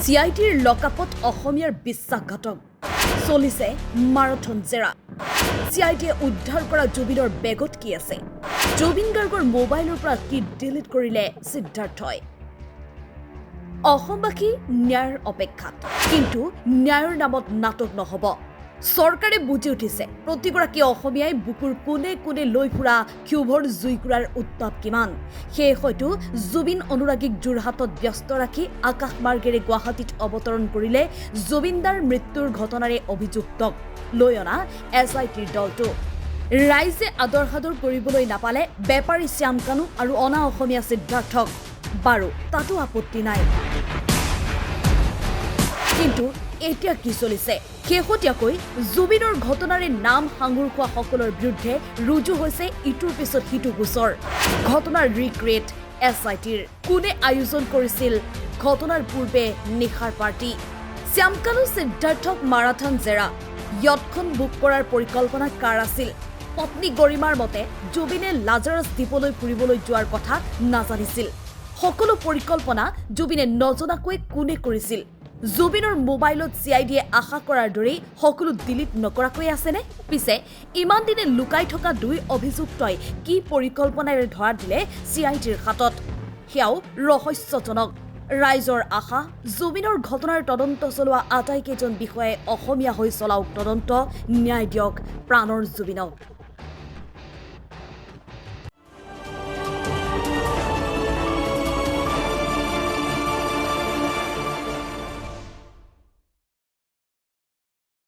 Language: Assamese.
চি I টিৰ লকআপত অসমীয়াৰ বিশ্বাসঘাতক, চলিছে মাৰাথন জেৰা। চি I টিয়ে উদ্ধাৰ কৰা জুবিনৰ বেগত কি আছে? জুবিন গাৰ্গৰ মোবাইলৰ পৰা কি ডিলিট কৰিলে সিদ্ধাৰ্থই? অসমবাসী ন্যায়ৰ অপেক্ষাত, কিন্তু ন্যায়ৰ নামত নাটক নহ'ব। চৰকাৰে বুজি উঠিছে প্ৰতিগৰাকী অসমীয়াই বুকুৰ কোণে কোণে লৈ ফুৰা ক্ষোভৰ জুইকুৰাৰ উত্তাপ কিমান। সেয়ে হয়তো জুবিন অনুৰাগীক যোৰহাটত ব্যস্ত ৰাখি আকাশমাৰ্গেৰে গুৱাহাটীত অৱতৰণ কৰিলে জুবিনদাৰ মৃত্যুৰ ঘটনাৰে অভিযুক্তক লৈ অনা এছ I টিৰ দলটো। ৰাইজে আদৰ সাদৰ কৰিবলৈ নাপালে বেপাৰী শ্যামকানু আৰু অনা অসমীয়া সিদ্ধাৰ্থক। বাৰু, তাতো আপত্তি নাই। কিন্তু এতিয়া কি চলিছে? শেহতীয়াকৈ জুবিনৰ ঘটনাৰে নাম সাঙুৰ খোৱা সকলৰ বিৰুদ্ধে ৰুজু হৈছে ইটোৰ পিছত সিটো গোচৰ। ঘটনাৰ ৰিক্ৰিয়েট এছ I টিৰ। কোনে আয়োজন কৰিছিল ঘটনাৰ পূৰ্বে নিশাৰ পাৰ্টি? শ্যামকানু সিদ্ধাৰ্থক মাৰাথন জেৰা। য়টখন বুক কৰাৰ পৰিকল্পনা কাৰ আছিল? পত্নী গৰিমাৰ মতে জুবিনে লাজাৰছ দ্বীপলৈ ফুৰিবলৈ যোৱাৰ কথা নাজানিছিল। সকলো পৰিকল্পনা জুবিনে নজনাকৈ কোনে কৰিছিল? জুবিনৰ মোবাইলত চি I ডিয়ে আশা কৰাৰ দৰেই সকলো ডিলিট নকৰাকৈ আছেনে? পিছে ইমান দিনে লুকাই থকা দুই অভিযুক্তই কি পৰিকল্পনাৰে ধৰা দিলে চি I ডিৰ হাতত, সেয়াও ৰহস্যজনক। ৰাইজৰ আশা, জুবিনৰ ঘটনাৰ তদন্ত চলোৱা আটাইকেইজন বিষয়াই অসমীয়া হৈ চলাওক তদন্ত, ন্যায় দিয়ক প্ৰাণৰ জুবিনক।